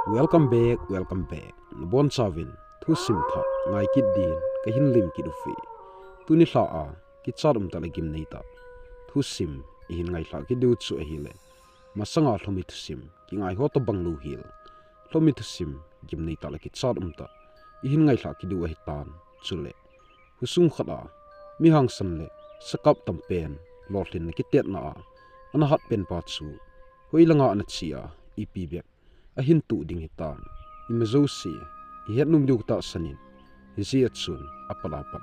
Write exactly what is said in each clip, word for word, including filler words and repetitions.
Welcome back, welcome back. Nabonchauvin thusim thah ngai kit din kahin lim kit uve. Tuni lha a kichat umtah le gimnei tah thusim ihin ngailhah kit diu chu ahile, masanga lhomi thusim kingai ho tobang lou hel, lhomi thusim gimnei tah le kichat umtah ihin ngailhah kit diu ahitan. Chule, khosung khat a mi hangsan le sakap tampen lolhinna kitetna a ana hat pen pa chu hoilanga ana che a, ipi bep ahin tuh ding hitam, ima jouse ihet nom diu katahsan in, hijeh a chun apat apat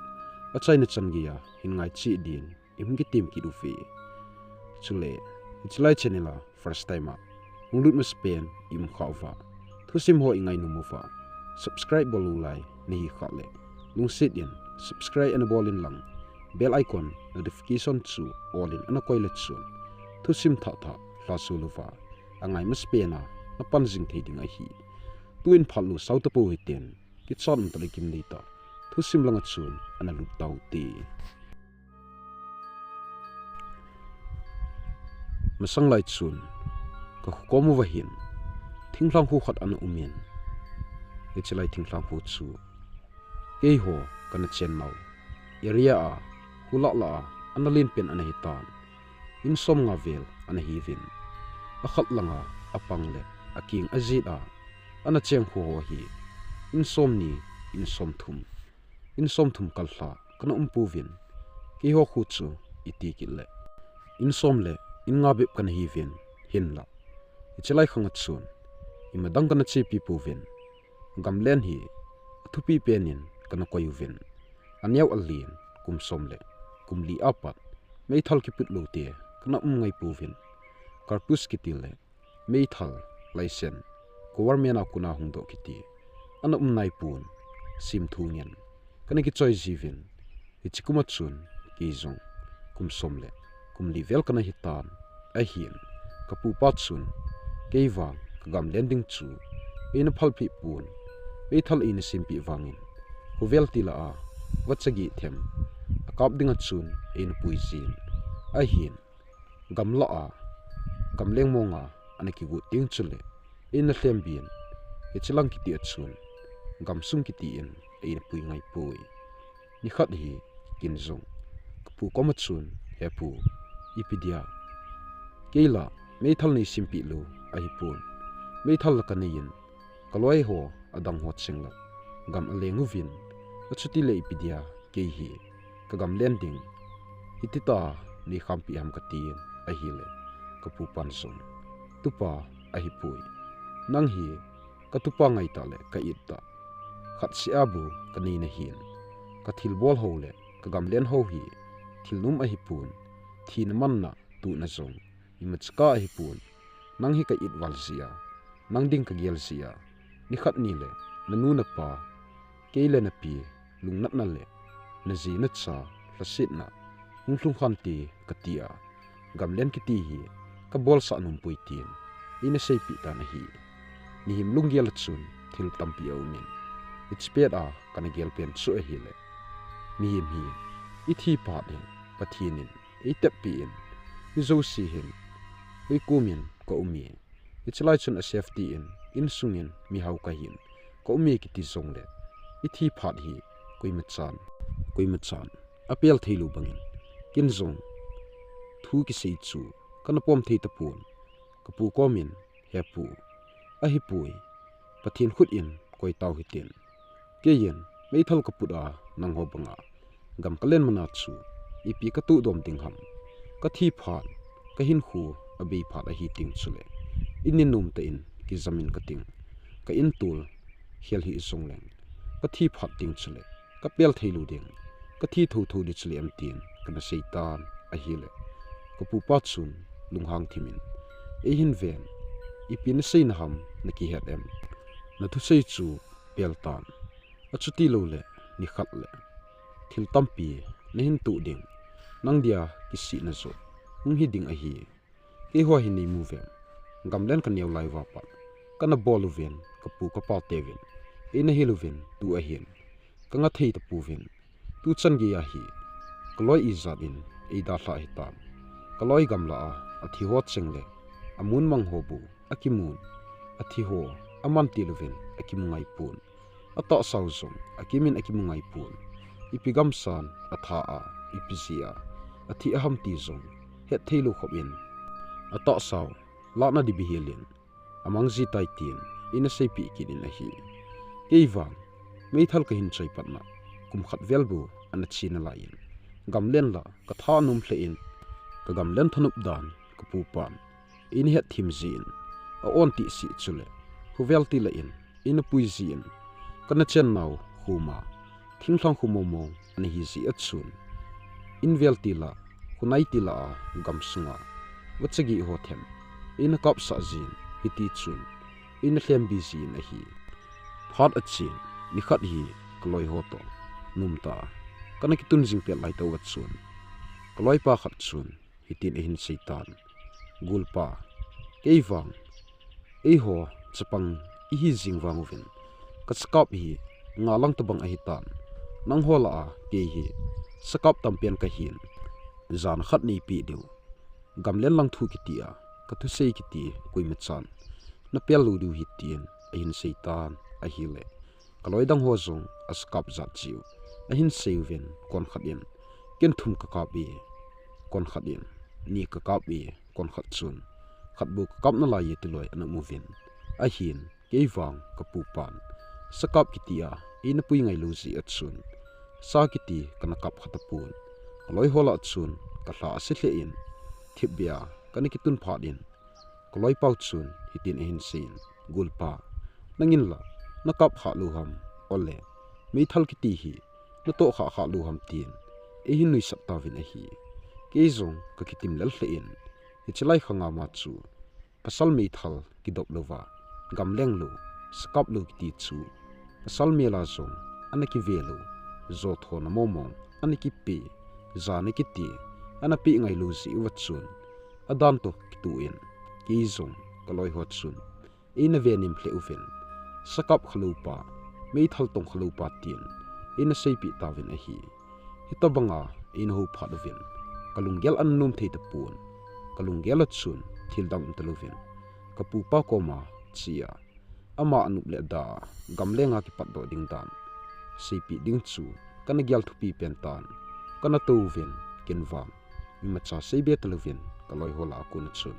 achaina chan geiya hin ngai cheh din ihung kitem kit uve. Chule, hichelai channel a first time a hung lut masapen ium khah uva, thusim ho ingai nom uva, subscribe bol lou lai nahi khah le, lungset in subscribe ana bol in lang, bell icon notification chu all in ana koi le chun, thusim thah thah lhaso louva angai masapen a napan jing thei ding ahi. Tuin phat lou sao tapou hiten, kichat umtah le gimnei tah thusim langa chun ana lut tau hite. Masang lai chun kakho kom uva hin thinglhang kho khat ana um in, hichelai thinglhang kho chu keiho kana chennau area a kho lah lah a ana lenpen ana hitan. In somnga vel ana hiuvin, akhat langa apang le akeng ajet a ana cheng kho ho hi in somni, in somthum, in somthum kal lha kana um pouvin, keiho kho chu iti kit le in som le in nga bep kana hiuvin, hinla hichelai khanga chun ima dang kana chepi pouvin, gamlen hi athupi pen in kana koi uvin, aneo alen kum som le kum li apat meithal kiput lou te kana um ngai pouvin, kartus kiti le meithal license government a kona hungdoh kiti ana um naipon, semthu ngen kana kichoi jiuvin, hiche kum a chun kei jong kum som le kum li vel kana hitan. Ahin, kapupa chun kei vang kagamlen ding chu eina phalpeh pon, meithal eina sempeh vangin, khovel tilah a vacha gih them akap dinga chun eina pui jin, ahin, gamlah a gamleng monga ana kigot teng chule eina lhembin, hichelang kiti a chun gamsung kiti in eina pui ngaipoi. Nikhat hi kin jong kapu koma chun, He pu, ipi dia, keila meithal nei sempeh lou ahipon, meithal la kaneiyin, kaloiho adang ho chengla gam aleng uvin, achuti le ipi dia kei hi kagamlen ding hitita nei khampeh ham katin ahile, kapupan jong, Tupa ahipoi, nang hi katupa ngaitah le ka-ittah, khatseh a bou kanei nahin, kathilbol ho le kagamlen ho hi thil nom ahipon, thina manna tuhna jong imacha kah ahipon, nang hi ka-it val jeh a, nang ding kagel jeh a, nikhat nile nanu napa, kei le napi lungnatna le naji nacha lhasetna hung lhung khante kati a, gamlen kiti hi kabolsah nompoi tin eina seipeh tan ahi. Mihem lunggel a chun thil tampi aumin, hiche pet a kana gel pen chu ahile, mihem hi ithi phat hin Pathen in eiteppi in, mi jouse hin hoikomin ka-ume, hichelai chun a safety in insungin mihao kahin ka-ume kiti jongle, ithi phat hi koimachan, koimachan apel theilou bangin, kin jong thu kisei chu kana pom thei tapon, kapu komin, He pu, ahipoi, Pathen khut in koi tau hitin, keiyin meithal kaput a nangho banga gam kalen mana chu ipi katoh dom ding ham, kathi phat kahinkho abei phat ahi teng chule, in in nomtah in kijamin kating, ka-in tol khel hih jongleng, kathi phat teng chule kapel theilou ding, kathi thotho ding chule em tin kana seitan ahile, kapupa chun lunghang thimin, Eihin ven, ipi naseina ham, nakihet em? Nathusei chu pel tan, achutiloule nikhat le thil tampi nahin toh ding, nang dia kisihna joh hung hi ding ahi. Keiho hi neimu vem? Gamlen kaneo lai uva pat kana bol uvin, kapu kapateuvin eina hil uvin, tu ahin kanga thei tapouvin, tuchan geiya hi kaloi ijat in eidalhah hitam, kaloi gamlah a athiho chengle amun mang ho bou akimun, athiho aman tilouvin akimu ngai pon. Atahsau jong akimin akimu ngai pon. Ipi gamsan atha a, ipi jeh a athi ham ti jong hetthei lou khop in, atahsau lahna ding bihel in amang ji tai tin eina seipeh kit in ahi. Kei vang meithal kahin choi patna kum khat vel bou ana che nalai in, gamlen la katha anom lheh in, kagamlen thanop dan kapupan eina hetthem jin, a-on tih seh chule khovel tila in eina pui jin, kana chennau khoma thinglhang kho mong mong ana hi jeh a chun, in vel tila, khonai tila a gamsunga vachagi ho them eina kapsah jin, hiti chun eina lhembi jin ahi. Phat achen nikhat hi kaloi ho toh nomtah a kana kitun jing pet lai tah uva chun, kaloipa khat chun hitin ahin seitan, Golpa, kei vang eiho chapang ihi jing vang uvin, kasakap hi nga lang tobang ahitan, nangho lah a kei hi sakap tampen kahin, jan khat neipeh diu, gamlen lang thu kiti a kathusei kiti koimachan napel lou diu ahi, tin ahin seitan ahile, kaloi dang ho jong asakap jat cheh u ahin sei uvin, konkhat in ken thum kakap e, konkhat in ni kakap e, konkhat chun khat bou kakap nalai e tiloi ana um uvin, ahin kei vang kapupan sakap kiti a eina pui ngai lou jeh a chun, sa kiti kana kap kha tapon. Kaloi ho lah a chun kalha ase lheh in, thipbeh a kana kitun phat in, kaloipau chun hitin ahin seiyin, Golpa, nangin la nakap kha lou ham, ole meithal kiti hi natoh kha kha lou ham, tin eihin nuisat tauvin ahi. Kei jong kakitim lel lheh in, hiche lai khanga ma chu pasal meithal kidop louva, gamleng lou, sakap lou kiti chu pasal mel a jong ana kive lou, jothona mong mong ana kipe, jana kiti ana peh ngai lou jeh uva chun, adan toh kitoh in kei jong kaloi ho chun eina ve nem lheh uvin, sakap kha lou pa, meithal tong kha lou pa, tin eina seipeh tauvin ahi. Hitobanga eina hou phat uvin kalunggel ana nom thei tapon. Kalunggel a chun thil dang um talouvin kapupa koma che a, ama anop le ada a gamlenga kipatdoh ding dan seipeh ding chu kana gel thupi pen tan, kana touvin, ken vang imacha seibe talouvin kaloi ho lah a kon a chun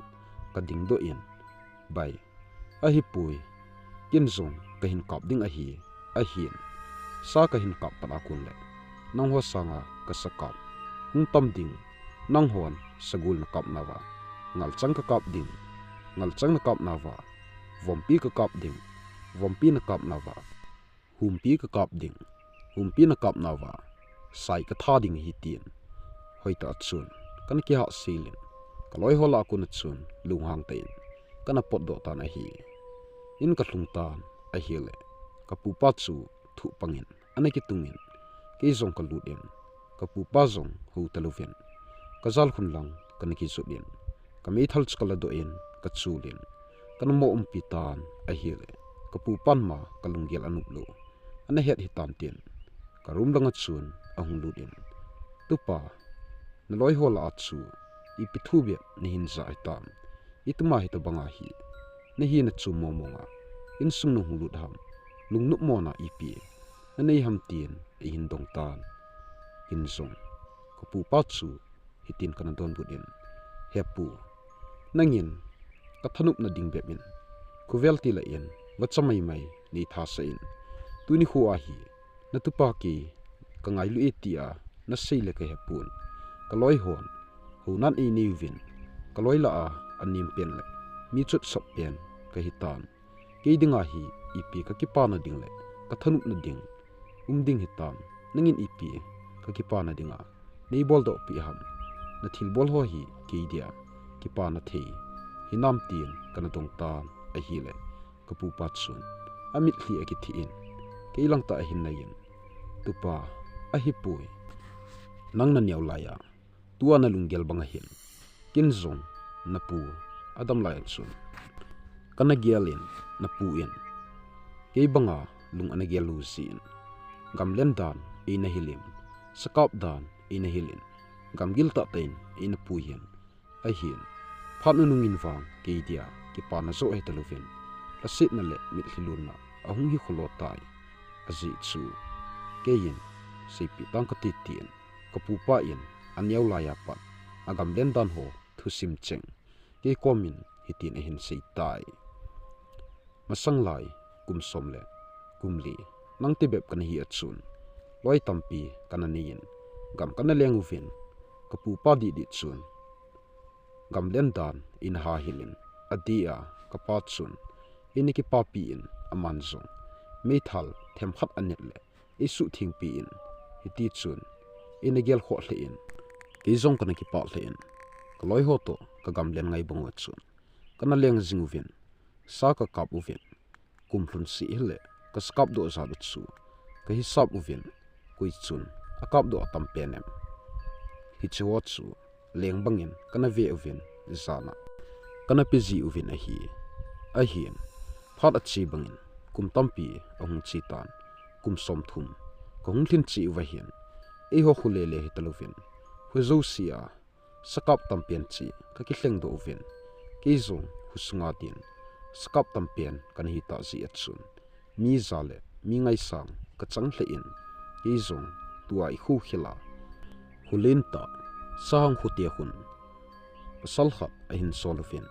kadingdoh in, Bai, ahipoi, ken jong kahin kap ding ahi, ahin sa kahin kap pat a kon leh nangho sanga kasakap hung tam ding, nanghon sagol nakap nauva, ngalchang kakap ding, ngalchang nakap nauva, vompi kakap ding, vompi nakap nauva, humpi kakap ding, humpi nakap nauva, sai katha ding ahi, tin hoitah a chun kana kihahsel in, kaloi ho lah a kon a chun lunghang tah in kana potdoh tan ahi. In kalhung tan ahile, kapupa chu thuh pangin ana kitungin, kei jong kalut in, kapupa jong hou talouvin, kajal khun lang kana kijot in, kameithal chu kaladoh in, kachol in, kana mo umpi tan ahile, kapupan ma kalunggel anop lou ana het hitan tin, karoom langa chun ahung lut in, Tupa, naloi ho lah a chu ipi thu bep nahin ja hitam, ituma hitobanga hi nahina chu mong monga insung nahung lut ham, lungnop mona ipi nanei ham, tin eihin dong tan. Ken jong kapupa chu hitin kana donbut in, He pu, nangin kathanopna ding bep in khovel tila in vacha maimai neithasah in, tuni kho a hi natupa kei kangailu e tia nasei le kahepon. Kaloi hon hounan einei uvin, kaloi lah a anem pen le mi chutsop pen kahitan. Kei dinga hi ipi kakipana ding le kathanopna ding um ding hitam, nangin ipi kakipana dinga neiboldohpeh ham, nathilbol ho hi kei dia kipana thei hinam, tin kana dong tan ahile, kapupa chun amitlhi akithih in, kei langtah ahin naiyin, Tupa, ahipoi, nang naneo laiya tua nalunggel bang ahin, ken jong napu adam lai a chun kana gel in, napu in kei banga lung ana gel lou jeh in, gamlen dan eina hil in, sakap dan eina hil in, gamgil tahtah in eina pui hin, ahin phat nunung in vang kei dia kipana joh hetalouvin, lhasetna le mitlhi lonna ahung hi kholo tai. Ajeh chu, keiin, seipeh tang kate tin, kapupa in, aneo laiya pat, agamlen dan ho thusim cheng, kei komin hitin ahin sei tai. Masang lai, kum som le kum li, nang tibep kana hi a chun, loi tampi kana neiyin, gam kana leng uvin, kapupa dihdih chun, gamlen dan eina hahilin, adeh a, kapa chun, eina kipapi in, aman jong, meithal themkhat anet le, eisuhthengpi in, hiti chun, eina gelkhoh lheh in, kei jong kana kipah lheh in, kaloi ho toh, kagamlen ngai bang uva chun, kana leng jing uvin, sa kakap uvin, kum lhun seh hile, kasakap doh jat u chu, kahisap uvin, koi chun, akap doh atam pen em. Hiche ho chu, leng bangin, kana ve uvin, ijat a, kana pe ji uvin ahi. Ahin, phat ache bangin, kum tampi ahung che tan, kum somthum, kahung lhin cheh uva hin, eiho kho lele hita louvin, kho jouse a, sakap tampen cheh, kakilheng doh uvin, kei jong, kho sunga din, sakap tampen kana hi tah jeh a chun, mi ja le mi ngaisang kachang lheh in, kei jong tua ikho khel a, kho lentah, Sahang khote khun, pasal khat ahin sol uvin,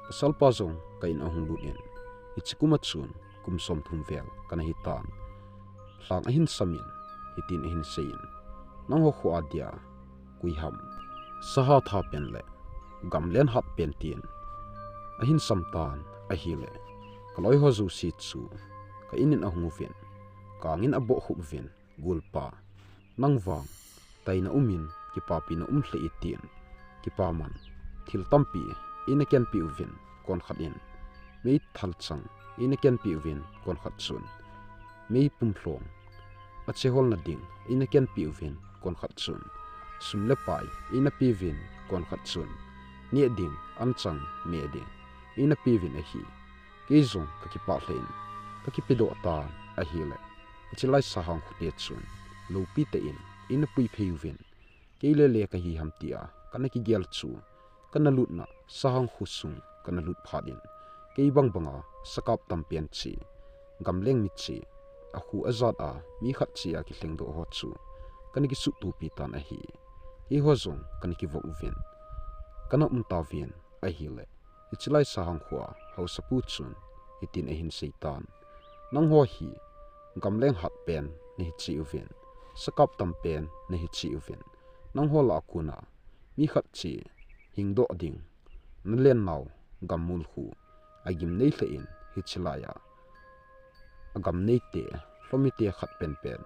pasalpa jong ka in ahung lut in, hiche kum a chun kum somthum vel kana hi tan. Lhang ahin sam in, hitin ahin sei in, nangho kho a dia, koi ham, saha tha pen le gamlen hat pen tin ahin sam tan ahile, kaloi ho jouse chu ka in in ahung uvin, kangin abohkhup uvin, golpa, nang vang taina um in, kipapina um lheh e tin, kipaman, thil tampi eina kenpeh uvin, konkhat in, meithal chang eina kenpeh uvin, konkhat chun, mei pumlhong, ache holna ding eina kenpeh uvin, konkhat chun, sum le pai eina pe uvin, konkhat chun, neh ding, anchang, meh ding eina pe uvin ahi. Kei jong kakipah lheh in, kakipedoh tan ahile, hiche lai Sahang khote chun, loupi tah in eina puiphei uvin, kei lele kahi ham tia kana kigel chu, kana lutna Sahang kho sung kana lut phat in, kei bang banga sakap tampen cheh, gamleng mi cheh, akho ajat a mi khat cheh a kilhengdoh ho chu, kana kisuhtopi tan ahi. Keiho jong kana kivop uvin, kana um tauvin ahile, hiche lai Sahang khoa haosapu chun, hitin ahin sei tan, nangho hi, gamleng hat pen nahi cheh uvin, sakap tampen nahi cheh uvin, nangho lah a kona mi khat cheh hingdoh ding nalennau gammol khu agimnei lheh in, hiche laiya agamneite, lhomite khat penpen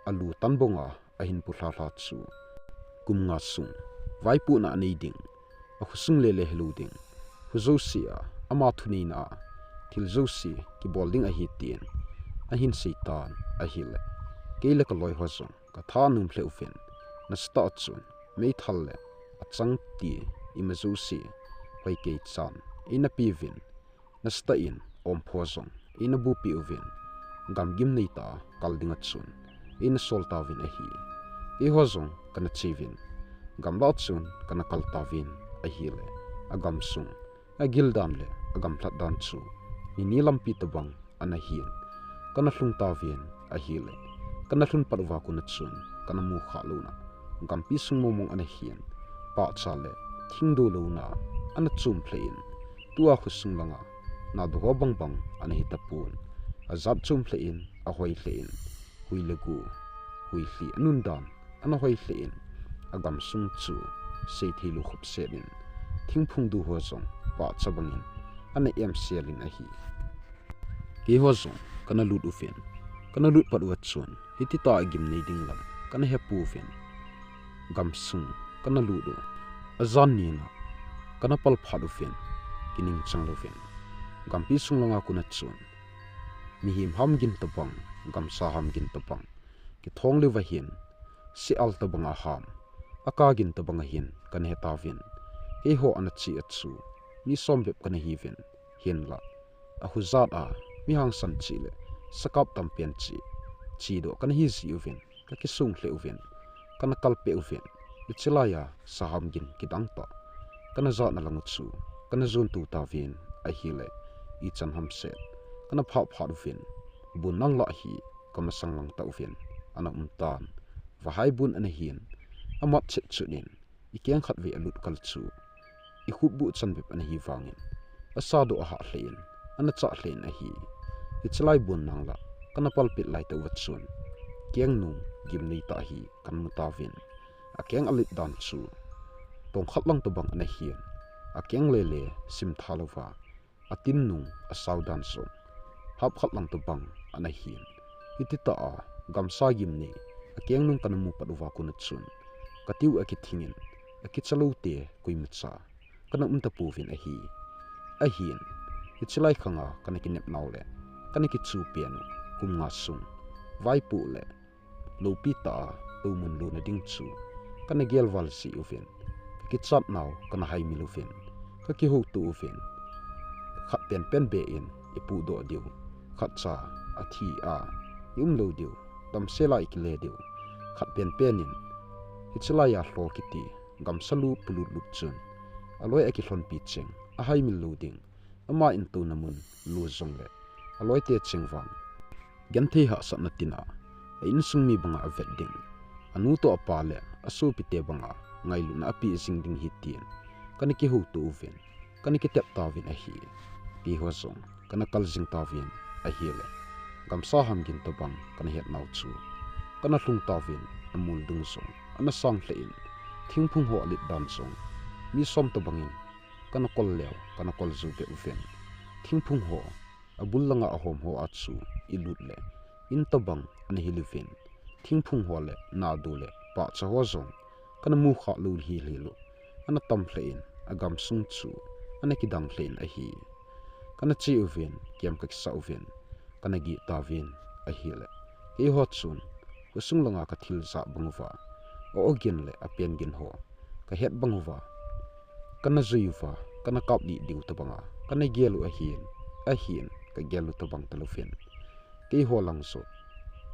alu tan bonga ahin pu lhalha chu, kum nga sung vaipohna anei ding, akho sung lele helou ding, kho jouse a ama thuneina a thil jouse kibol ding ahi tin ahin sei tan ahile, kei le kaloi ho jong katha anom lheh uvin, nasatah a chun meithal le achang ti ima jouse hoikei chan eina pe uvin, nasatah in ompho jong eina bupeh uvin, gam gimnei tah a kal dinga chun eina sol tauvin ahi. Keiho jong kana che uvin, gamlah a chun kana kal tauvin ahile, agamsung, agil dan le agamlhat dan chu nini lampi tobang ana hin, kana lhung tauvin ahile, kana lhun pat uva kona chun kana mu khah louna gampi sung mongmong ana hin, pahcha le thingdo louna ana chom lheh in, tua kho sung langa nadoh ho bang bang ana hi tapon, ajat chom lheh in, ahoi lheh in, hui le go, huilhi anun dan ana hoi lheh in, agamsung chu seithei lou khopset in, thingphung du ho jong pahcha bangin ana emsel in ahi. Keiho jong kana lut uvin, kana lut pat uva chun, hiti tah a gimnei ding lam kana hepouvin, gamsung kana lut u, ajan nina kana pal phat uvin, kiningchang louvin, gampi sung langa kona chun, mihem ham gin tobang, gamsa ham gin tobang, kithong leuva hin, se-al tobanga ham, akah gin tobanga hin kana he tauvin, keiho ana che a chu mi som bep kana hiuvin, hinla, akho jat a mi hangsan cheh le sakap tampen cheh, chedoh kana hi jeh uvin, kakisong lheh uvin, kana kalpeh uvin, hiche laiya saham gin kidang tah kana jatna lang u chu kana jon tou tauvin ahile, ichan hamset kana phah phat uvin, bun nang lah hi kamasang lang tah uvin ana um tan. Vahai bun ana hin, amat chet chut in, ikeng khat vei alut kal chu ikhup buh chan bep ana hi vangin, asa doh ahah lheh in, ana chah lheh in ahi. Hiche lai bun nang lah kana palpit lai tah uva chun, keng nung gimnei tah hi kana mu tauvin, akeng alet dan chu tong khat lang tobang ana hin, akeng lele sim tha louva, atin nung asao dan jong hap khat lang tobang ana hin. Hiti tah a gamsa gimnei akeng nung kana mu pat uva kon a chun, katiu akithing in, akicha lou te koima cha kana um tapouvin ahi. Ahin, hiche lai khang a kana kinep nau le kana kichu pen u kum nga sung vaipoh le loupi tah a toumun lona ding chu kana gel val jeh uvin, kakichat nau kana haimil uvin, kakihouto uvin, khat penpen be in ipudoh diu, khat cha athi a ium lou diu, damsel a ikile diu, khat penpen in hiche lai a lho kiti gamsa lu pulut lut chun, aloi akilhonpi cheng ahaimil lou ding, ama intouna mun lu jongle aloi te cheng vang genthei hahsatna tin a, a insung mi banga avet ding, anu toh apa le asopi te banga ngailutna apeh jing ding ahi tin kana kihouto uvin, kana kitep tauvin ahi. Keiho jong kana kal jing tauvin ahile, gamsa ham gin tobang kana het nau chu kana lhung tauvin, amul dung jong ana sang lheh in, thingphung ho alet dan jong mi som tobang in kana kol leu, kana kol jou beh uvin, thingphung ho abul langa ahom ho a chu ilut le in tobang ana hil uvin, thingphung ho le nadu le pahcha ho jong kana mu kha lou hel hel u ana tam lheh in, agamsung chu ana kidang lheh in ahi. Kana che uvin, kem kakisa uvin, kana gih tauvin ahile, keiho chun khosung langa kathil jah bang uva, a-ogin le apen gin ho kahet bang uva, kana jui uva, kana kap lih diu tobanga kana gel u ahin, ahin kagel u tobang talouvin, keiho lang jong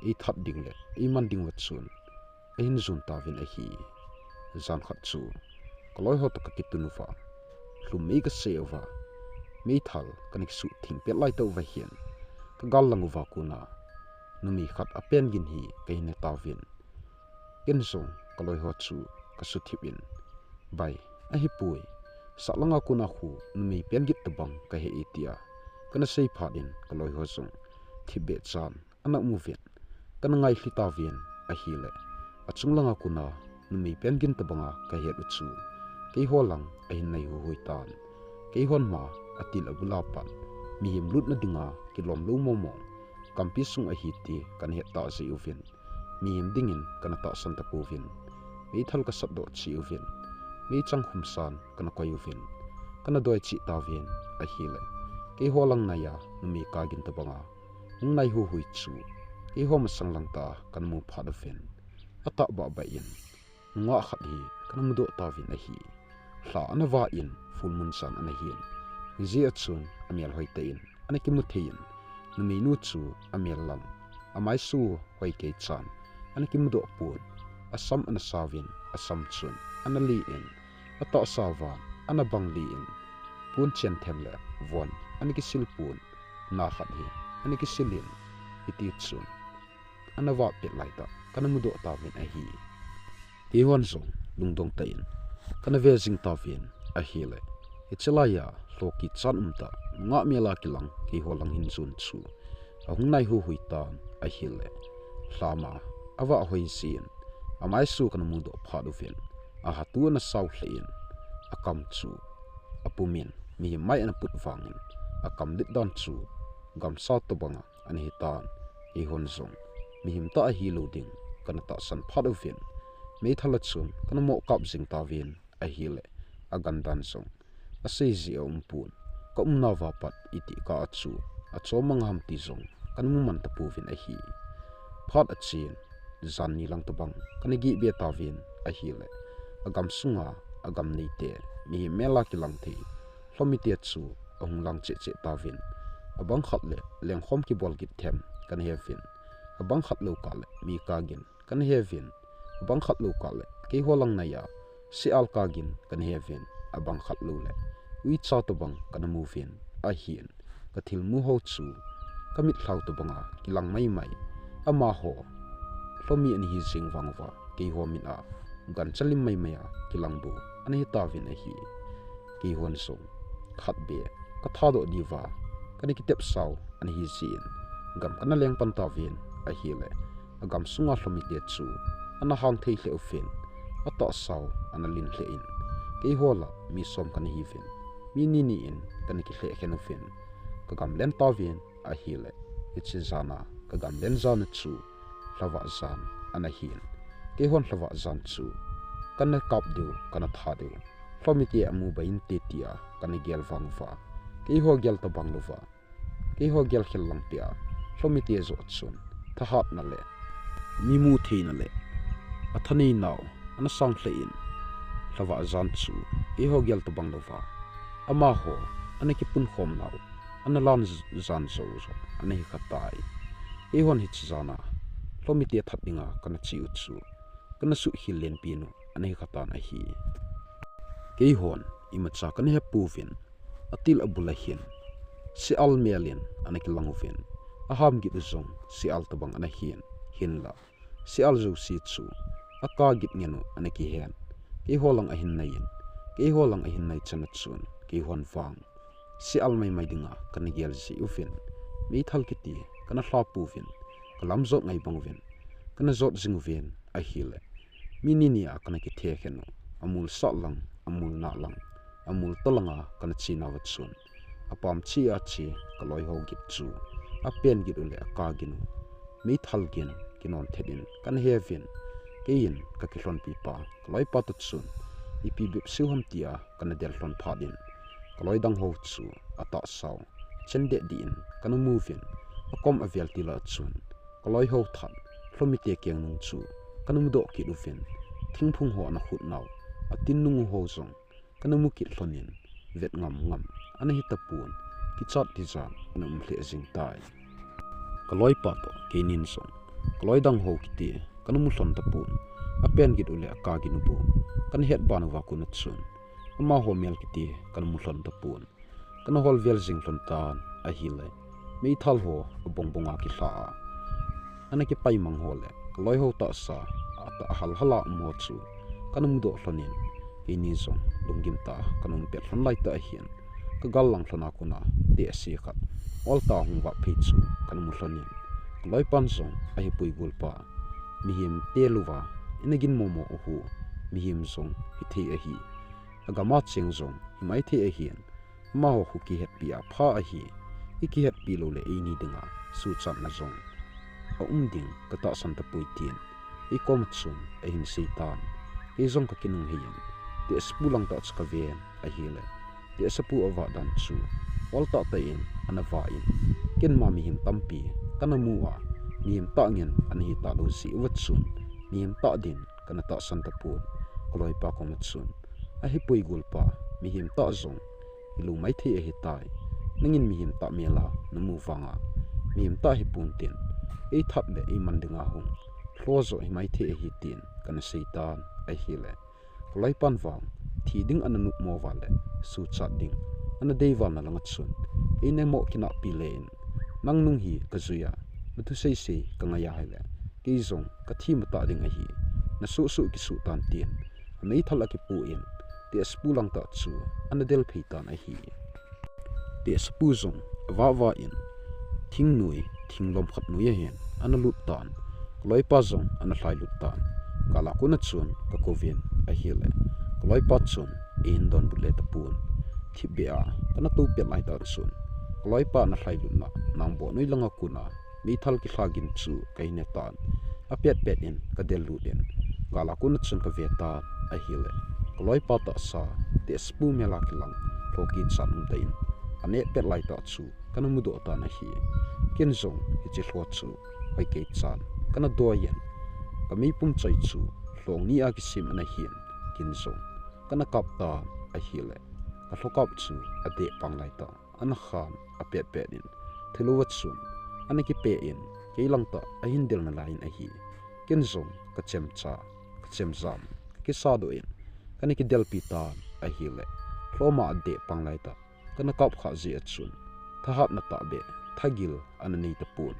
eithat ding le eiman ding uva chun ahin jon tauvin ahi. Jan khat chu kaloi ho toh kakitun uva, lhum mei kasei uva, meithal kana kisuh theng pet lai tah uva hin, kagal lang uva kon a numei khat apen gin hi kahin he tauvin, ken jong kaloi ho chu kasuthip in, bai, ahipoi, sah langa kon a khu numei pen gin tobang kahe e tia kana sei phat in, kaloi ho jong thipbeh chan ana um uvin, kana ngailhi tauvin ahile, achung langa kon a numei pen gin tobanga kahet u chu keiho lang ahin nai huihui tan. Keihon ma atil abul a pat mihem lutna dinga kilom lou momo kampi sung ahi ti kana het tah jeh uvin, mihem dingin kana tahsan tapouvin, meithal kasatdoh cheh uvin, meichang khumsan kana koi uvin, kana doi cheh tauvin ahile, keiho lang nai a numei kagin tobanga hung nai huihui chu keiho masang lang tah a kana mu phat uvin, atahbeh beh in nungah khat hi kana mudoh tauvin ahi. Lha ana vah in, full moon chan ana hin, hijeh a chun amel hoi tah in ana kimu thei in, numeinu chu amel lang, amaisu hoi kei chan ana kimudoh pon, asam ana sauvin, asam chun ana li in, atahsa van ana bang li in, pon chenthem le von ana kisil pon, na khat hi ana kisil in, hiti chun ana vah pet lai tah kana mudoh tauvin ahi. Keihon jong lungdong tah in kana ve jing tauvin ahile, hiche lai a lhoh kichat um tah, nungah mel a kilang keiho lang hin jon chu ahung nai huihui tan ahile, lha ma avah hoi jeh in, amaisu kana mudoh phat uvin, ahatu ana sao lheh in, akam chu apum in, mihem mai ana put vangin, akam let dan chu gamsa tobanga ana hitan. Keihon jong mihem tah a hilou ding kana tahsan phat uvin, meithal a chun kana mo kap jing tauvin ahile, agan dan jong asei jeh a um pon, ka umnauva pat itih kah a chu achom mang ham ti jong kana mu man tapouvin ahi. Phat achen, jan ni lang tobang kana gihbe tauvin ahile, agam sunga agam neite, mihem mel a kilang thei lhomi te chu ahung lang cheh cheh tauvin, abang khat le lengkhom kibol kit them kana he uvin, abang khat lou kah le mi kagin kana he uvin, abang khat lou kah le keiho lang nai a sial kagin kana he uvin, abang khat lou le uicha tobang kana mu uvin ahin. ka thilmu ho chu ka mitlhau tobanga kilang maimai. Amaho lhomi ana hi jeng vang uva, keiho mit a gancha lim maimai a kilang bou ana hi tauvin ahi. Keihon jong khat beh ka thadoh diuva kana kitepsau ana hi jin, gam kana leng pan tauvin ahile, agam sunga lhomite chu ana hang thei lheh uvin, atahsau ana lin lheh in, keiho la mi som kana hiuvin, mi ni ni in kana kilheh khen uvin, ka gam len tauvin ahile, hiche jana ka gam len jana chu lhavah jan ana hin. Keihon lhavah jan chu kana kap diu, kana tha diu, lhomite amu bai inte tia kana gel vang uva, keiho gel tobang louva, keiho gel khel lang pia lhomite joh chun thahatna le mi mu theina le athanei nau ana sang lheh in, lhavah jan chu keiho gel tobang louva amaho ana kipun khom nau ana lan jan jou joh ana hi kha tai. Keihon hiche jana lhomite that dinga kana che u chu kana suhkhel lenpi nu ana hi kha tan ahi. Keihon imacha kana he pouvin, atil abul a hin sial mel in ana kilang uvin, aham git u jong sial tobang ana hin, hinla sial jouse chu aka git ngen u ana kihen. Keiho lang ahin nai in, keiho lang ahin nai chan a chun keihon vang sial maimai dinga kana gel ji uvin, meithal kiti kana lha pouvin, ka lam jot ngai bang uvin kana jot jing uvin ahile, mi ni ni a kana kithe khen u, amul sah lang, amul nah lang, amul ta langa kana che nauva chun, apam che a che ka loi ho git chu apen git u le aka gin u, meithal gin kinon thet in kana he uvin, keiin ka kilhonpi pa ka loipa toh chun ipi bep seiu ham tia kana del lhon phat in, ka loi dang ho chu atahsau chen deh dih in kana mu uvin, akom avel til a chun ka loi ho that lhomite keng nung chu kana mudoh kit uvin, thingphung ho ana khut nau, atin nung u ho jong kana mu kit lhon in, vet ngam ngam ana hi tapon, kichat tijat ana um lheh jing tai. Ka loipa toh keinin jong ka loi dang ho kiti kana mu lhon tapon, apen git u le aka gin u bou kana het ban uva kon a chun, amaho mel kiti kana mu lhon tapon, kana hol vel jing lhon tan ahile, meithal ho abong bong a kilha a ana kipai mang ho le ka loi ho tahsa atah hal hal a um ho chu kana mudoh lhon in, keini jong lunggim tah a kana um pet lhon lai tah ahin, ka gal lang lhon a kon a tehse khat ol tah a hung vah phei chu kana mu lhon in, ka loipan jong, "Ahipoi golpa, mihem te louva ina gin momo u hi mihem jong hithei ahi, agam a cheng jong himai thei ahin, amaho khu kihetpi a pha ahi, i kihetpi lou le eini dinga suhchatna jong aum ding ka tahsan tapoi," tin ei kom a chun ahin sei tan. Kei jong ka kinunghei in, tehsepu lang tah chu ka ven ahile, tehsepu avah dan chu ol tah tah in ana vah in, ken ma mihem tampi kana mu a, mihem tah ngen ana hi talou jeh uva chun, mihem tah din kana tahsan tapon. Ka loipa kom a chun, "Ahipoi golpa, mihem tah jong hilou maithei ahitai. Nangin mihem tah mel a namu vanga mihem tah hipon tin, ei that le ei man dinga hung lho joh himaithei ahi," tin kana sei tan ahile, ka loipan vang thi ding ana nopmo uva le suhchat ding ana dei uva na langa chun, "Ei namo kinahpi le in, nang nung hi ka jui a, na thusei sei ka ngai ahile, kei jong ka thi matah ding ahi, na suh suh kisuh tan," tin ameithal akipoh in, tehsepu lang tah chu ana del phei tan ahi. Tehsepu jong avah vah in, thingnoi, thinglom khat noi ahin ana lut tan. Ka loipa jong ana lhai lut tan. Gal a kon a chun ka kouvin ahile, ka loipa chun eihin donbut le tapon. Thipbeh a kana tou pet lai tah chun, ka loipa ana lhai lutna nangboh noi langa kon a meithal kilha gin chu ka hin he tan. Apet pet in ka del lut in, gal a kon a chun ka ve tan ahile, ka loipa tahsa tehsepu mel a kilang lho kichat um tah in aneh pet lai tah chu kana mudoh tan ahi. Ken jong hiche lho chu hoi kei chan kana doi in, ka meipum choi chu lhong ni a kisem ana hin, ken jong kana kap tan ahile, ka lhokap chu adeh pang lai tah ana khan apet pet in, thilou a chun ana kipe in, kei lang tah ahin del nalai in ahi. Ken jong ka chemcha, ka chemjam, ka kisadoh in kana kidelpi tan ahile, lhoma adeh pang lai tah kana kap khah jeh a chun, thahatna tahbeh, thagil ana nei tapon.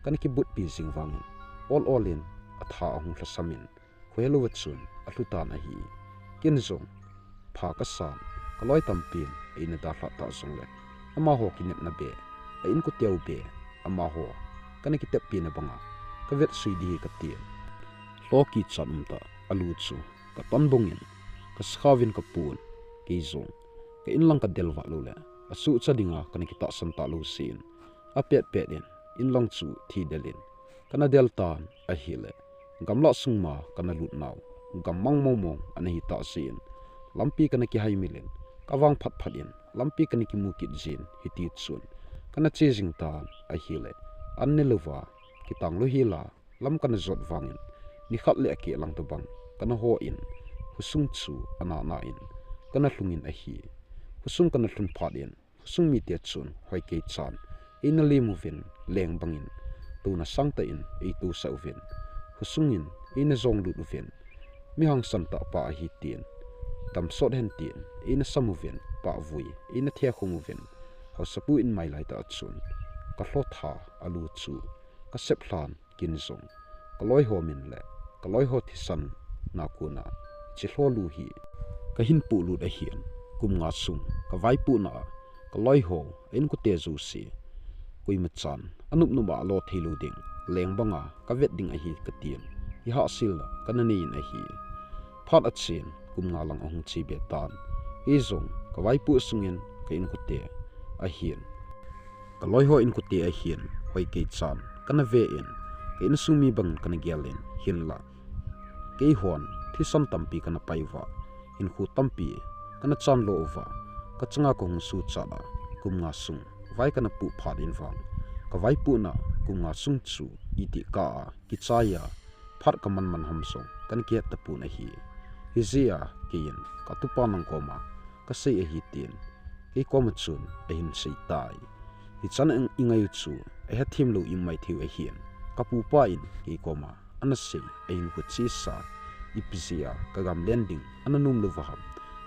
Kana kibutpi jing vangin, ol ol in atha ahung lhasam in, khohelou a chun alhu tan ahi. Ken jong pha kasan, kaloi tampin eina dalhah tah jongle, amaho kinepna beh, a inkote u beh, amaho kana kiteppi na banga kavet sui ding hi katin. Lhoh kichat umtah alu chu katon bungin, kasakhauvin kapun, kei jong ka inlang kadel vat loule, asuhcha dinga kana kitahsan talou jeh in, apet pet in, inlang chu thidel in kana del tan ahile, gamlah sung ma kana lut nau, gammang mong mong ana hi tah jeh in, lampi kana kihaimil in, kavang phat phat in, lampi kana kimu kit jin, hiti chun kana che jing tan ahile, an ne louva, kitang lou hila, lam kana jot vangin, nikhat le akeh lang tobang kana hon, khosung chu ana na in kana lhungin ahi. Khosung kana lhun phat in, khosung mite chun hoi kei chan eina lem uvin, leng bangin tona sangtah in eitosah uvin, khosung in eina jong lut uvin, mi hangsan tah pa ahi tin, damsot hen tin eina sam uvin, pahvui eina thekhum uvin, haosapu in mailai tah chun kalhoh tha alu chu kasep lhan, ken jong kaloi ho min le kaloi ho thisan na kona hiche lhoh lu hi kahin polut ahin, kum nga sung kavaipohna a kaloi ho, a inkote jouse, koima chan anop nop a alo thei lou ding, leng banga kavet ding ahi katin, hahselna kana nei in ahi. Phat achen kum nga lang ahung che be tan, kei jong kavaipoh sungin ka inkote ahin, kaloi ho inkote ahin, hoi kei chan kana ve in, ka insung mi bang kana gel in, hinla keihon thisan tampi kana pai uva, hinkho tampi kana chan lo uva, kachanga kahung suchat a, kum nga sung vai kana poh phat in vang, kavaipohna kum nga sung chu itih kah a kichai a, phat kaman man ham jong kana kihet tapon ahi. Hijeh a keiin katupa nang koma kasei ahi tin, kei koma chun ahin sei tai. Hichan a ingai u chu ahethem lou imaithei u ahin, kapupa in kei koma ana sei, ahinkho chesa, ipi jeh a kagamlen ding ana nom lou uva ham,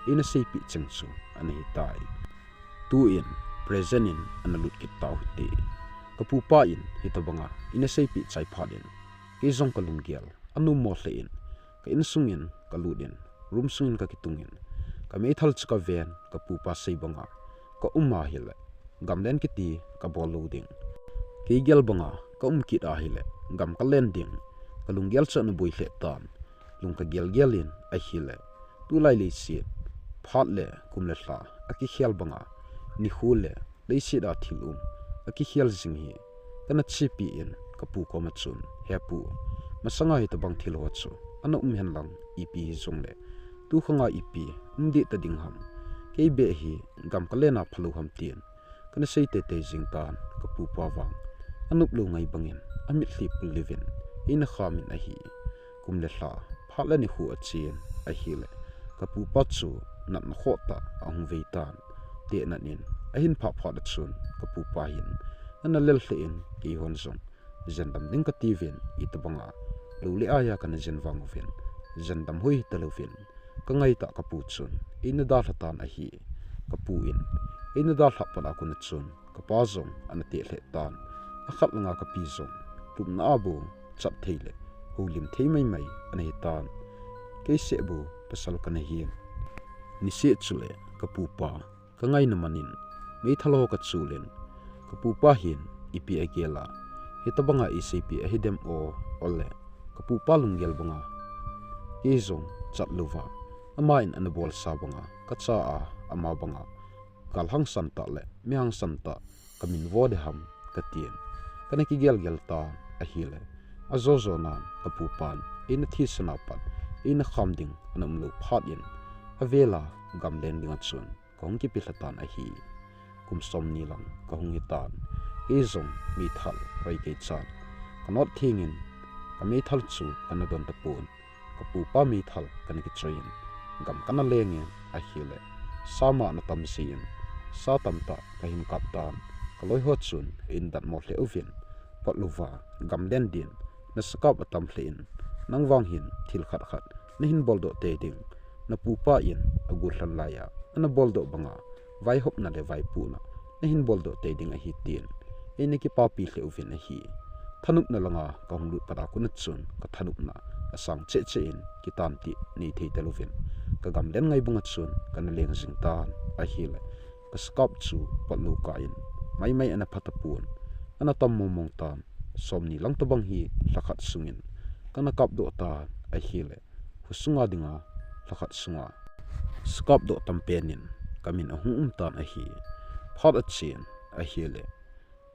eina seipeh cheng chu ana hitai. Tuin present in ana lut kit tau hite. Kapupa in hitobanga eina seipeh chai phat in, kei jong kalunggel anom mo lheh in, ka insungin kalut in, room sungin kakitungin, kameithal chu kaven, kapupa sei banga kaum ahile, gamlen kiti kabol lou ding. Kei gel banga kaum kit ahile, gam kalen ding, kalunggel chu ana boi lheh tan, lung kagel gel in ahile, tulai leiset, phat le kum le lha akikhel banga, nikho le leiset a thil um akikhel jing hi kana chepi in, kapu koma chun, He pu, masanga hitobang thil ho chu ana um henlang, ipi hijongle tukhanga ipi um deh ta ding ham, kei beh hi gam kalen a phalou ham tin kana sei teitei jing tan, kapupa vang anop lou ngai bangin amitlhi pul liuvin eina kham in ahi. Kum le lha, phat le nikho achen ahile, kapupa chu natna khoh tah ahung vei tan, tehnat in ahin phah phat a chun kapupa hin ana lel lheh in, keihon jong jendam ding katiuvin, itobanga lou le aiya kana jen vang uvin, jendam hoi hitalouvin kangaitah kapu chun eina dalha tan ahi. Kapu in eina dalhah pat a kona chun kapa jong ana teh lheh tan, akhat langa kapi jong lupna a bou chat thei le houlim thei maimai ana hitan, kei seh bou pasal kana hin, niseh chule kapupa kangaina manin meithal ho kachul in, kapupa hin ipi agel a hitobanga eiseipeh ahidem o, ole kapupa lunggel banga kei jong chat louva, ama in ana bolsa banga kacha a, ama banga gal hangsan tah le mi hangsan tah kamin vo ding ham katin, kana kigel gel tan ahile, ajojo nan kapupan eina thisan a pat eina kham ding ana umlou phat in, avela gamlen dinga chun kahung kipe lha tan ahi. Kum somni lang kahung hitan, kei jong meithal hoi kei chan kanot thengin, kameithal chu kana don tapon, kapupa meithal kana kichoi in, gam kana lengin ahile, sa ma ana tam jeh in, sa tamtah kahin kap tan, kaloi ho chun eihin datmo lheh uvin, Patluva, gamlen din, nasakap atam lheh in, nang vang hin thil khat khat nahin boldoh tei ding, napupa in agollhan laiya ana boldoh banga vaihopna le vaipohna nahin boldoh tei ding ahi tin eina kipapi lheh uvin ahi. Thanopna langa kahung lut pat a kon a chun kathanopna asang cheh cheh in kitan tih nei thei talou vin, kagamlen ngai banga chun kana leng jing tan ahile, kasakap chu potlou kah in maimai ana pha tapon, ana tam mongmong tan, somni lang tobang hi lhakhat sungin kana kapdoh tan ahile, khosunga dinga lhakhat sunga sakap doh tampen in kamin ahung um tan ahi. Phat achen ahile,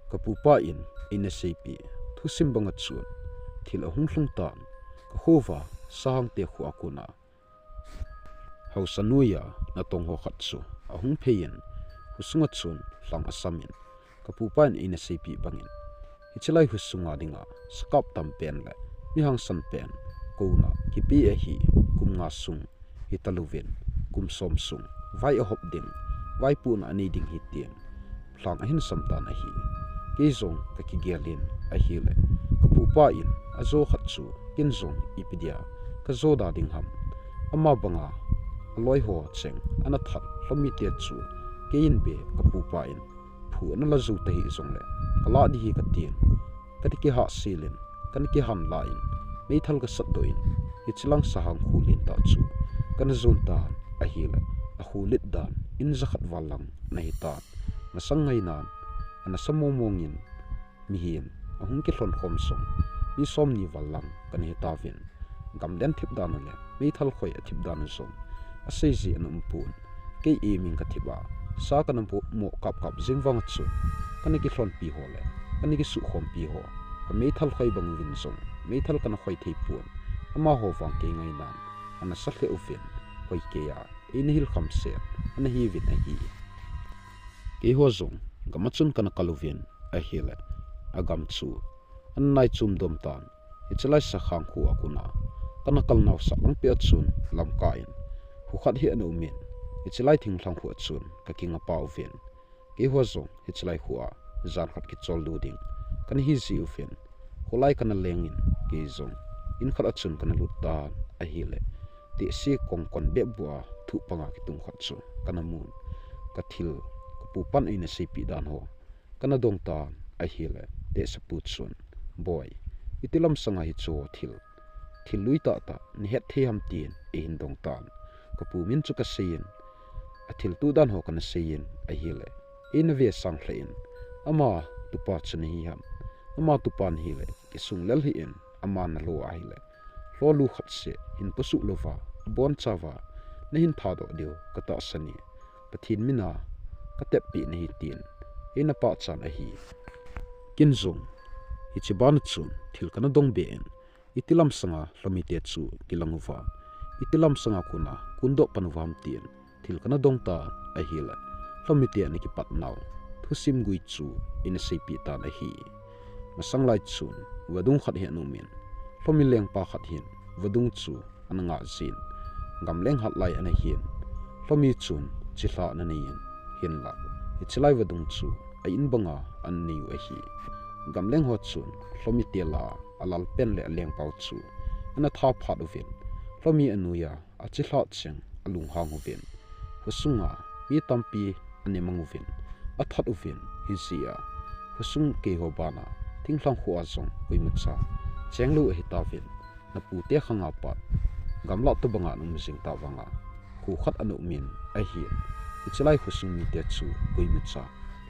kapupa in eina seipeh thusim banga chun thil ahung lhung tan, kakhova Sahangte kho a kon a haosa noiya natong ho khat chu ahung phei in, khosunga chun lhang asam in, kapupa in eina seipeh bangin, hiche lai khosunga dinga sakap tampen le mi hangsan pen kouna kipe ahi, kum nga sung hitalouvin, kum som sung vai ahop ding, vaipohna anei ding ahi tin lhang ahin sam tan ahi. Kei jong kakigel in ahile, kapupa in ajo khat chu ken jong ipi dia kajo da ding ham. Ama banga aloi ho cheng ana that Lhomite chu keiin be kapupa in phu ana la jou tahih jongle, kalah ding ahi katin, kana kihahsel in, kana kihanlah in, meithal kasatdoh in, hiche lang Sahang kho lentah chu kana jon tan ahile, akho let dan in jakhat val lang ana hitan. Masang ngainan ana sa mongmong in, mihem ahung kilhon khom jong mi somni val lang kana hitauvin, gamlen thip dan u le meithal khoi athip dan u jong aseiji ana umpon. Kei imin kathip a, sa kana mo, mo kapkap jing vang chun, kana kilhonpi ho le kana kisukhompi ho, kameithal khoi bang uvin jong meithal kana khoi thei pon. Amaho vang kei ngainan ana sa lheh uvin, hoi keiya eina hil khamset ana hiuvin ahi. Keiho jong gam a chun kana kal uvin ahile, agam chu ana nai chom dom tan. Hiche lai Sahang kho a kon a kana kal nau sah lang peh a chun lamkai in kho khat hi ana um in, hiche lai thinglhang kho a chun kakinga pah uvin, keiho jong hiche lai kho a jan khat kicholdo ding kana hiji uvin, kholai kana leng in, kei jong in khat a chun kana lut tan ahile, tehse kongkon bep bua thuh panga kitung khat chu kana mun. Kathil kapupan eina seipeh dan ho kana dong tan ahile, tehsepu chun, Boi, iti lam sanga hiche thil, thil lui tahtah nahet thei ham tin eihin dong tan. Kapu min chu kaseiyin, athilto dan ho kana seiyin ahile, eina ve sang lheh in, ama tupa chu nahi ham, ama tupa nahile kisung lel hih in, ama nalo ahile lholu khat seh hin posuh louva, abonchauva nahin thadoh diu katahsan e, Pathen mina kateppi nahi tin eina pachan ahi. Ken jong hiche bana chun thil kana dong be in, iti lam sanga Lhomite chu kilang uva, iti lam sanga kona kondoh pan uva ham tin thil kana dong tan ahile, Lhomite ana kipat nau thusim gui chu eina seipeh tan ahi. Masang lai chun vadung khat hi ana um in, Lhomi lengpa khat hin vadung chu ana ngah jin, gamleng hat lai ana hin, Lhomi chun chilhah ana neiyin, hinlah hiche lai vadung chu a in banga ana neiu ahi. Gamleng ho chun Lhomite lah a alalpen le alengpau chu ana tha phat uvin, Lhomi anoiya achilhah cheng alunghang uvin, khosunga mi tampi ana mang uvin, athat uvin, hijeh a khosung keiho bana thinglhang kho a jong koimacha chenglou ahitauvin, napute khanga pat gamlah tobanga ana um jing tavanga kho khat ana um in ahin, hiche lai khosung mite chu koimacha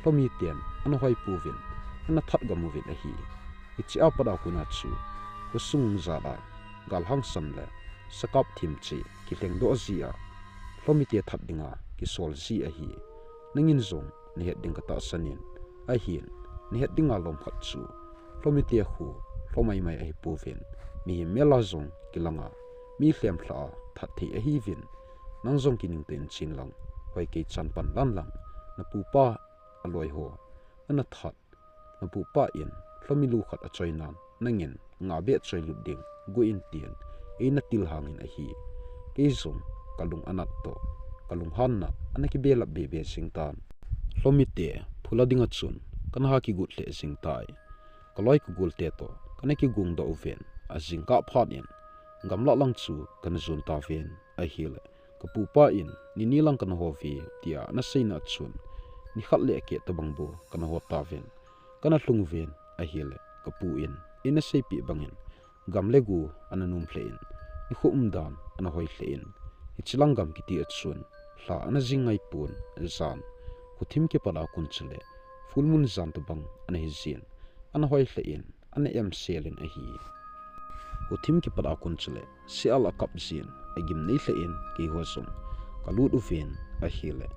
Lhomiten ana hoipouvin, ana that gam uvin ahi. Hiche a pat a kona chu khosung jat a galhangsan le sakap themche kilhengdoh ji a, Lhomite that dinga kisol ji ahi. Nangin jong nahet ding katahsan in, ahin, nahet dinga lom khat chu Lhomite kho lhomaimai ahipouvin, mihem mel a jong kilanga, mi lhemlhah a that thei ahiuvin, nang jong kiningto in chen lang, hoi kei chan pan lan lang, napupa aloiho ana that, napupa in Lhomi lu khat achoinan, nangin ngah beh choilut ding, go in tin eina tilhangin ahi. Kei jong kalung anat toh, kalunghanna ana kibelap bebe jing tan. Lhomite phula dinga chun kana ha kigot lheh jing tai. Kaloi kagolte toh kana kigongdoh uvin, ajingkah phat in gamlah lang chu kana jon tauvin ahile, kapupa in nini lang kana houve tia ana seina chun, nikhat le akeh tobang bou kana hot tauvin, kana lhung uvin ahile, kapu in eina seipeh bangin, gam le go ana nom lheh in, nikho umdan ana hoi lheh in, hiche lang gam kiti a chun lha ana jing ngai pon, jan khothim kipat a kon chule full moon jan tobang ana hi jin, ana hoi lheh in, ana em sel in ahi. Khothim kipat a kon chule Sial akap jin, agimnei lheh in, keiho jong kalut uvin ahile,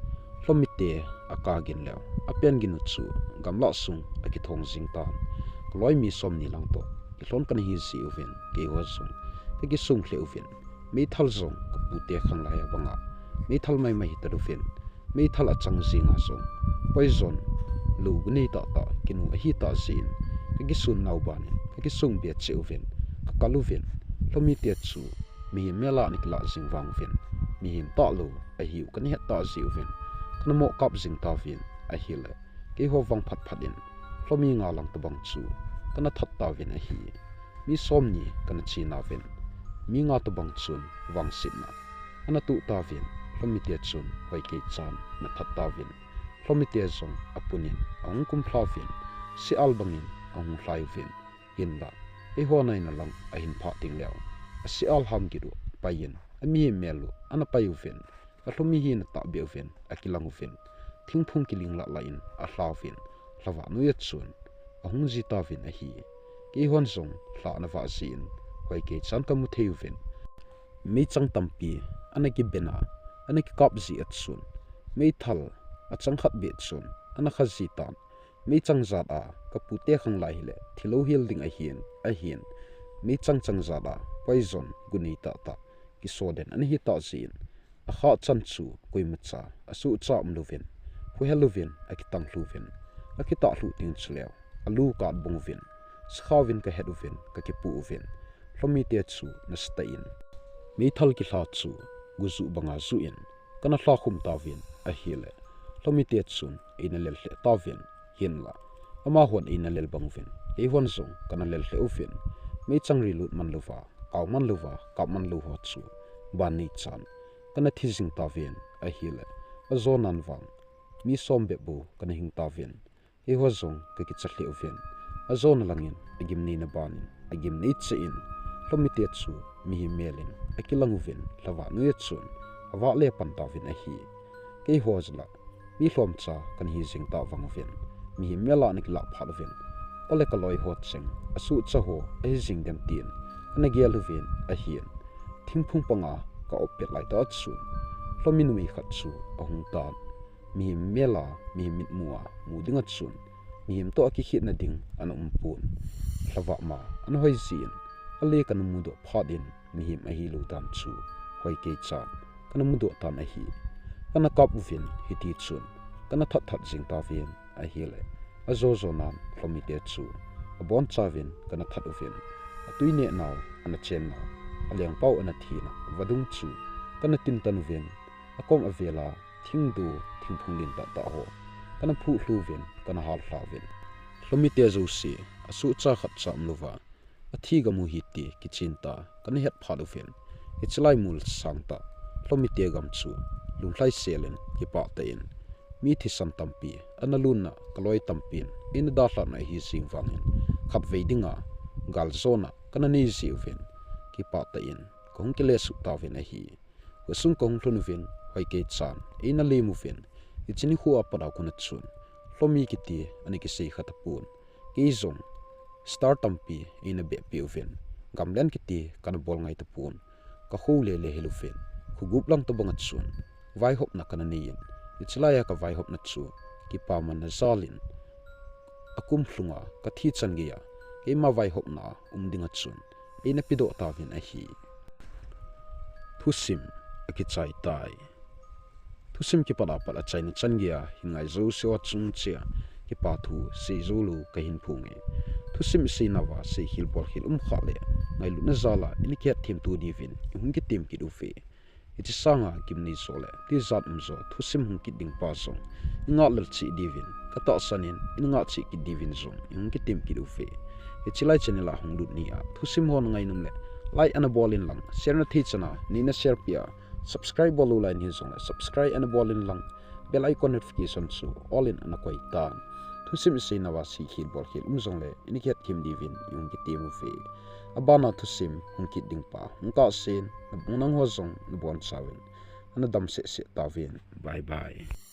lhomite akap gin leu, apen gin u chu gamlah sung akithong jing tan. Kaloi mi somni lang toh kilhon kana hi ji uvin, keiho jong kakisong lheh uvin, meithal jong kapute khanglai a banga meithal maimai hita uvin, meithal achang jing a jong poison lou gu nei tahtah kinu ahi tah jeh in, kakisong nau ban in kakisong be cheh uvin, kakal uvin, lhomite chu mihem mel a ana kilah jing vang uvin, mihem talou ahiu kana het tah jeh uvin, kana mo kap jing tauvin ahile, keiho vang phat phat in lhomi nga lang tobang chu kana that tauvin ahi. Mi somni kana che nauvin, mi nga tobang chun vangsetna ana toh tauvin, lhomite chun hoikei chan ana that tauvin, lhomite jong apun in ahung kumlha uvin, Sial bangin ahung lhai uvin, hinlah, eiho naina lang ahin phah ding leu, a Sial ham kit u pai in, amihem mel u ana pai uvin, alhomi hi ana tahbeh uvin, akilang uvin, thingphung kiling lah lah in alha uvin, lhavah noiya chun ahung ji tauvin ahi. Keihon jong lha ana vah jin, hoikei chan kamu thei uvin, meichang tampi ana kiben a, ana kikap ji a chun, meithal achang khat beh chun ana kha ji tan. Meichang jat a kapute khanglai hile thilou hel ding ahin, ahin, meichang chang jat a poison gu nei tahtah kiso den ana hi tah jeh in, akha chan chu koimacha asohcha umlouvin, huhel uvin, akitang lhu uvin, akitah lhu ding chuleh, alu ka-at bong uvin, sakha uvin kahet uvin, kakipu uvin, lhomite chu nasatah in, meithal kilha chu gu juh banga juh in, kana lha khum tauvin ahile, lhomite chun eina lel lheh tauvin, hinlah, amahon eina lel bang uvin, keihon jong kana lel lheh uvin, meichang ri lut man louva, kau man louva, kap man lou ho chu ban nei chan kana thi jing tauvin ahile, ajo nan vang mi som bep bou kana hing tauvin, keiho jong kakicha lheh uvin, ajona langin agimneina ban in, agimnei cheh in, lhomite chu mihem mel in akilang uvin, lhavah noiya chun avah le pan tauvin ahi. Keiho jong la mi lhomcha kana hi jing tah vang uvin, mihem mel a ana kilah phat uvin, ole kaloi ho cheng asohcha ho ahi jing dem tin kana gel uvin ahin, thingphung panga ka-op pet lai tah chun, lhomi numei khat chu ahung tan. Mihem mel a mihem mitmu a mu ding a chun, mihem toh akikhetna ding ana um pon, lhavah ma ana hoi jin, ale kana mudoh phat in, mihem ahilou dan chu hoikei chan kana mudoh tan ahi. Kana kap uvin, hiti chun kana that that jing tauvin ahile, ajo jo nan lhomite chu abonchauvin kana that uvin, atui neh nau, ana chen nau, alengpau ana thina vadung chu kana tin tan uvin, akom avel a thingdu, thingphung lin tahtah ho kana phuh lhu uvin, kana hal lha uvin, lhomite jouse asohcha khatcha umlouva athi gam u ahi ti kichen tah kana het phat uvin, hiche lai mol sang tah lhomite gam chu lunglhai sel in, kipah tah in, mi thisan tampi ana lutna, kaloi tampin eina dalhahna ahi jing vangin, khatvei dinga galjona kana nei ji uvin, kipah tah in kahung kile suh tauvin ahi. Khosung kahung lhun uvin, hoikei chan eina lem uvin, hiche nikho a pat a kon a chun, lhomi kiti ana kisei kha tapon, kei jong star tampi eina behpeh uvin, gamlen kiti kana bol ngai tapon, kakho lele hel uvin, khogup lang tobang a chun vaihopna kana nei in, hiche lai a kavaihopna chu kipamanna jal in, akum lhunga kathi chan geiya keima vaihopna a um ding a chun eina pedoh tauvin ahi. Thusim akichai tai. Thusim kipat a pat achaina chan geiya hin ngai jouse ho chung chea kipa thu sei joulou kahin phonge. Thusim iseinauva seikhel bolkhel um khah le, ngailutna jal a ina kihetthem to diuvin ihung kitem kit uve. Hiche sanga gimnei jo le tijat um jo thusim hung kit ding pa jong, ingah lel cheh diuvin, katahsan in ina ngah cheh kit diuvin jong ihung kitem kit uve. Hiche lai channel a hung lut ni a thusim ho nangainom le, like ana bol in lang, share nathei chan a neina share peh a, subscribe bol lou lai nahi jongle subscribe ana bol in lang, bell icon notification chu all in ana koi tan. Thusim isei nauva seikhel bolkhel um jongle, ina kihet them diuvin ihung kitem uve. Abana thusim hung kit ding pa hung kahsen, nabung nangho jong nabonchauvin ana dam sehseh tauvin. Bye bye.